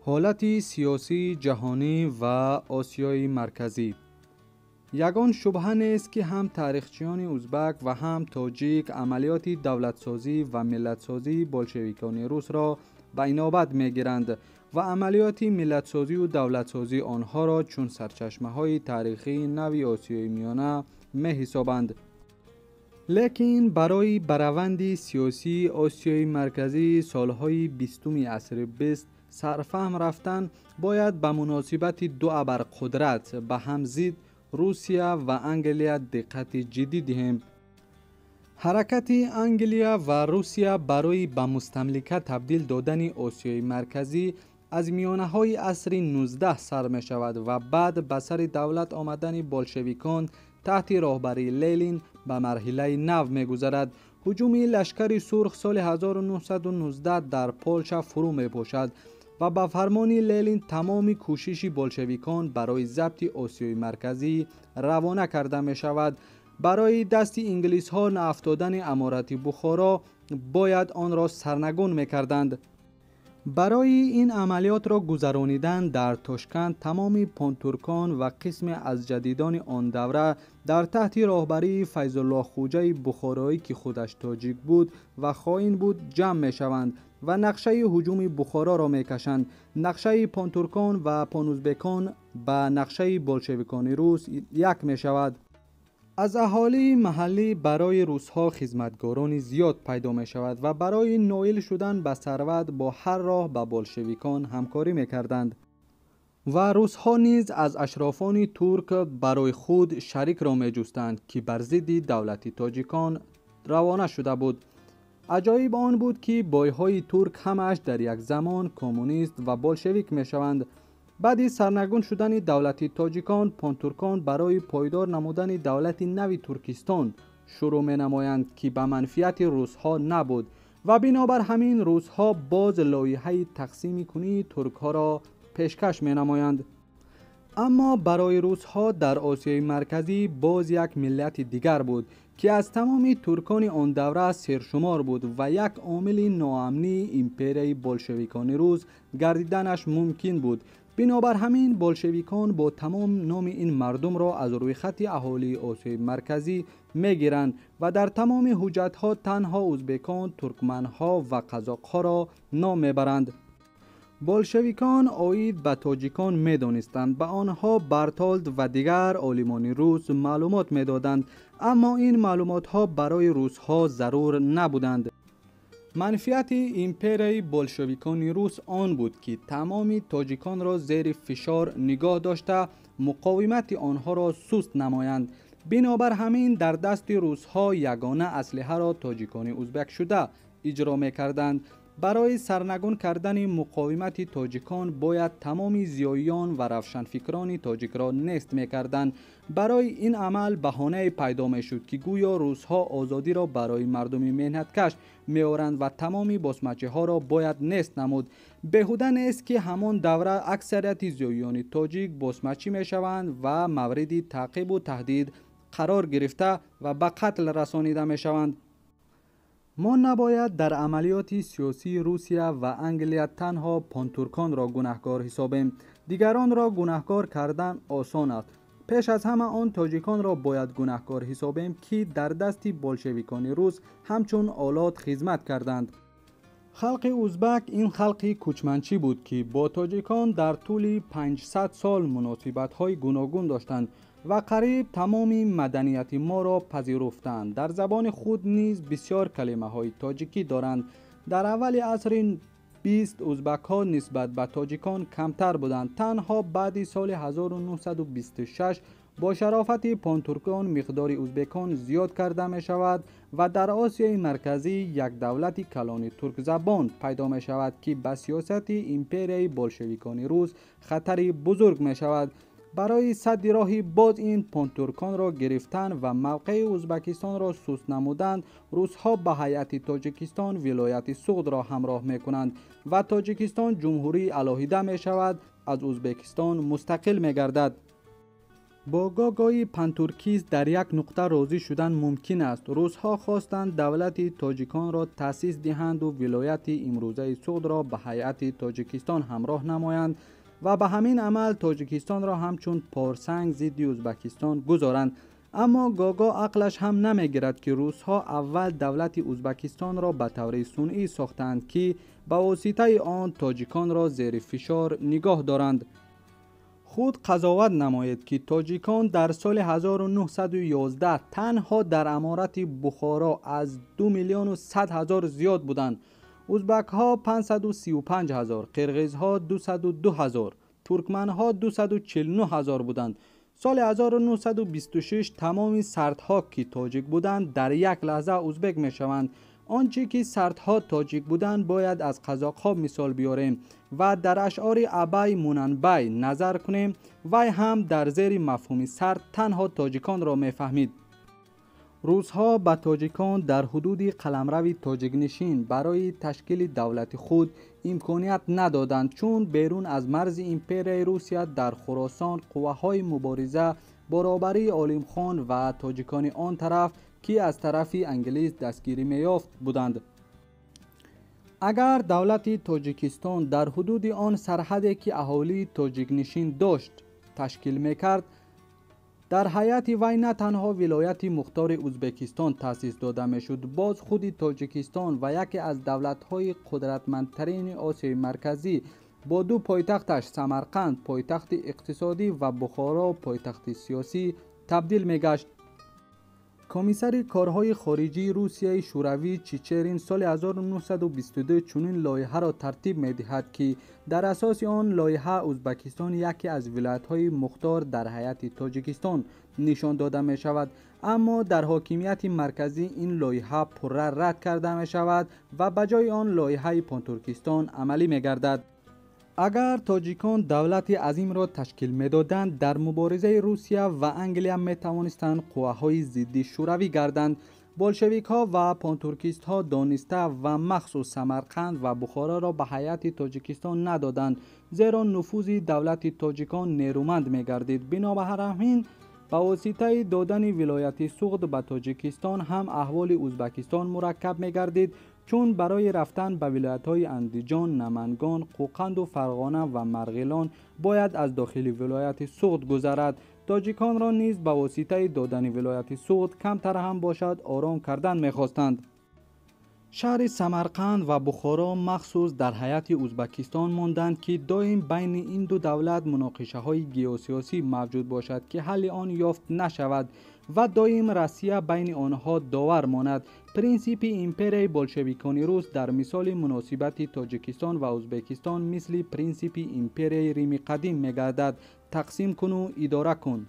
Ҳолати сиёсии ҷаҳонӣ ва Осиёи Марказӣ. Ягон шубҳа нест, ки ҳам таърихчиёни узбак ва ҳам тоҷик амалиёти давлатсозӣ ва миллатсозии болшевикони русро ба инобат мегиранд ва амалиёти миллатсозию давлатсозии онҳоро чун сарчашмаҳои таърихии нави Осиёи Миёна меҳисобанд. Лекин барои ба раванди сиёсии Осиёи Марказии солҳои 20-уми асри бист сарфаҳм рафтан, бояд ба муносибати ду абарқудрат ба ҳам зид, Русия ва Англия, диққати ҷиддӣ диҳем. Ҳаракати Англия ва Русия барои ба мустамлика табдил додани Осиёи Марказӣ аз миёнаҳои асри 19 сар мешавад ва баъд ба сари давлат омадани болшевикон таҳти роҳбарии Ленин ба марҳилаи нав мегузарад. Ҳуҷуми лашкари сурх соли 1919 дар Полша фурӯ мепошад ва ба фармони Ленин тамоми кӯшиши болшевикон барои забти Осиёи Марказӣ равона карда мешавад. Барои дасти инглисҳо наафтодани аморати Бухоро бояд онро сарнагун мекарданд. Барои ин амалиётро гузаронидан дар Тошканд тамоми понтуркон ва қисме аз ҷадидони он давра дар таҳти роҳбарии Файзуллоҳ Хӯҷаи бухороӣ, ки худаш тоҷик буд ва хоин буд, ҷамъ мешаванд ва нақшаи ҳуҷуми Бухороро мекашанд. Нақшаи понтуркон ва понузбекон ба нақшаи болшевикони рус як мешавад. Аз аҳолии маҳаллӣ барои русҳо хизматгорони зиёд пайдо мешавад ва барои ноил шудан ба сарват бо ҳар роҳ ба болшевикон ҳамкорӣ мекарданд. Ва русҳо низ аз ашрофони турк барои худ шарикро меҷустанд, ки бар зидди давлати тоҷикон равона шуда буд. Аҷоиб он буд, ки бойҳои турк ҳамааш дар як замон коммунист ва болшевик мешаванд. Баъди сарнагун шудани давлати тоҷикон, понтуркон барои пойдор намудани давлати нави Туркистон шурӯъ менамоянд, ки ба манфиати русҳо набуд ва бинобар ҳамин русҳо боз лоиҳаи тақсими кунии туркҳоро пешкаш менамоянд. Аммо барои русҳо дар Осиёи Марказӣ боз як миллати дигар буд, ки аз тамоми туркони он давра сершумор буд ва як омили ноамнии империяи болшевикони рус гардиданаш мумкин буд. Бинобар ҳамин болшевикон бо тамом номи ин мардумро аз рӯйхати аҳолии Осиёи Марказӣ мегиранд ва дар тамоми ҳуҷҷатҳо танҳо узбекон, туркманҳо ва қазоқҳоро ном мебаранд. Болшевикон оид ба тоҷикон медонистанд, ба онҳо Бартолд ва дигар олимони рус маълумот медоданд, аммо ин маълумотҳо барои русҳо зарур набуданд. Манфиати империяи болшевикони рус он буд, ки тамоми тоҷиконро зери фишор нигоҳ дошта, муқовимати онҳоро суст намоянд. Бинобар ҳамин дар дасти русҳо ягона аслиҳаро тоҷикони узбекшуда иҷро мекарданд. Барои сарнагун кардани муқовимати тоҷикон бояд тамоми зиёиён ва равшанфикрони тоҷикро нест мекарданд. Барои ин амал баҳонае пайдо мешуд, ки гӯё русҳо озодиро барои мардуми меҳнаткаш меоранд ва тамоми босмачиҳоро бояд нест намуд. Беҳуда нест, ки ҳамон давра аксарияти зиёиёни тоҷик босмачӣ мешаванд ва мавриди таъқибу таҳдид қарор гирифта ва ба қатл расонида мешаванд. Мо набояд дар амалиёти сиёсии Русия ва Англия танҳо понтурконро гунаҳкор ҳисобем. Дигаронро гунаҳкор кардан осон аст. Пеш аз ҳама он тоҷиконро бояд гунаҳкор ҳисобем, ки дар дасти болшевикони рус ҳамчун олот хизмат карданд. Халқи узбак ин халқи кӯчманчӣ буд, ки бо тоҷикон дар тӯли 500 сол муносибатҳои гуногун доштанд ва қариб тамоми маданияти моро пазируфтанд. Дар забони худ низ бисёр калимаҳои тоҷикӣ доранд. Дар аввали асри 20 узбакҳо нисбат ба тоҷикон камтар буданд. Танҳо баъди соли 1926 бо шарофати понтуркон миқдори узбекон зиёд карда мешавад ва дар Осиёи Марказӣ як давлати калони туркзабон пайдо мешавад, ки ба сиёсати империяи болшевикони рус хатари бузург мешавад. Барои садди роҳи боз ин понтурконро гирифтан ва мавқеи Узбакистонро суст намудан, русҳо ба ҳайати Тоҷикистон вилояти Суғдро ҳамроҳ мекунанд ва Тоҷикистон ҷумҳурии алоҳида мешавад, аз Узбекистон мустақил мегардад. Бо Гогои пантуркист дар як нуқта розӣ шудан мумкин аст. Русҳо хостанд давлати тоҷиконро таъсис диҳанду вилояти имрӯзаи Суғдро ба ҳайати Тоҷикистон ҳамроҳ намоянд ва ба ҳамин амал Тоҷикистонро ҳамчун порсанг зидди Ӯзбекистон гузоранд. Аммо Гого ақлаш ҳам намегирад, ки русҳо аввал давлати Ӯзбекистонро ба таври сунъӣ сохтаанд, ки ба воситаи он тоҷиконро зери фишор нигоҳ доранд. Худ қазоват намоед, ки тоҷикон дар соли 1911 танҳо дар аморати Бухоро аз 2 миллиону 100 ҳазор зиёд буданд. Ӯзбакҳо 535 ҳазор, қирғизҳо 202 ҳазор, туркманҳо 249 ҳазор буданд. Соли 1926 тамоми сардҳо, ки тоҷик буданд, дар як лаҳза ӯзбек мешаванд. Он чӣ ки сардҳо тоҷик буданд, бояд аз қазоқҳо мисол биёрем ва дар ашъори Абай Мунанбай назар кунем. Вай ҳам дар зери мафҳуми сард танҳо тоҷиконро мефаҳмид. Русҳо ба тоҷикон дар ҳудуди қаламрави тоҷикнишин барои ташкили давлати худ имконият надоданд, чун берун аз марзи империяи Русия дар Хуросон қувваҳои мубориза баробарии Олимхон ва тоҷикони он тараф, ки аз тарафи англис дастгирӣ меёфт, буданд. Агар давлати Тоҷикистон дар ҳудуди он сарҳаде, ки аҳолии тоҷикнишин дошт, ташкил мекард, дар ҳайати вай на танҳо вилояти мухтори Ӯзбекистон таъсис дода мешуд, боз худи Тоҷикистон ва яке аз давлатҳои қудратмандтарини Осиёи Марказӣ бо ду пойтахташ Самарқанд, пойтахти иқтисодӣ, ва Бухоро, пойтахти сиёсӣ, табдил мегашт. Комиссари корҳои хориҷии Русияи Шӯравӣ Чичерин соли 1922 чунин лоиҳаро тартиб медиҳад, ки дар асоси он лоиҳа Ӯзбекистон яке аз вилоятҳои мухтор дар ҳайати Тоҷикистон нишон дода мешавад. Аммо дар ҳокимияти марказӣ ин лоиҳа пурра рад карда мешавад ва ба ҷои он лоиҳаи Пантуркистон амалӣ мегардад. Агар тоҷикон давлати азимро ташкил медоданд, дар муборизаи Русия ва Англия метавонистанд қувваҳои зидди шӯравӣ гарданд. Болшевикҳо ва пантуркистҳо дониста ва махсус Самарқанд ва Бухороро ба ҳайати Тоҷикистон надоданд, зеро нуфузи давлати тоҷикон нерӯманд мегардид. Бинобар ҳамин ба воситаи додани вилояти Суғд ба Тоҷикистон ҳам аҳволи Ӯзбекистон мураккаб мегардид, чун барои рафтан ба вилоятҳои Андиҷон, Намангон, Қӯқанду Фарғона ва Марғилон бояд аз дохили вилояти Суғд гузарад. Тоҷиконро низ ба воситаи додани вилояти Суғд камтар ҳам бошад ором кардан мехостанд. Шаҳри Самарқанд ва Бухоро махсус дар ҳайати Ӯзбекистон монданд, ки доим байни ин ду давлат муноқишаҳои геосиёсӣ мавҷуд бошад, ки ҳалли он ёфт нашавад ва доим Россия байни онҳо довар монад. Принсипи империяи болшевикони рус дар мисоли муносибати Тоҷикистон ва Ӯзбекистон мисли принсипи империяи Рими қадим мегардад: тақсим куну идора кун.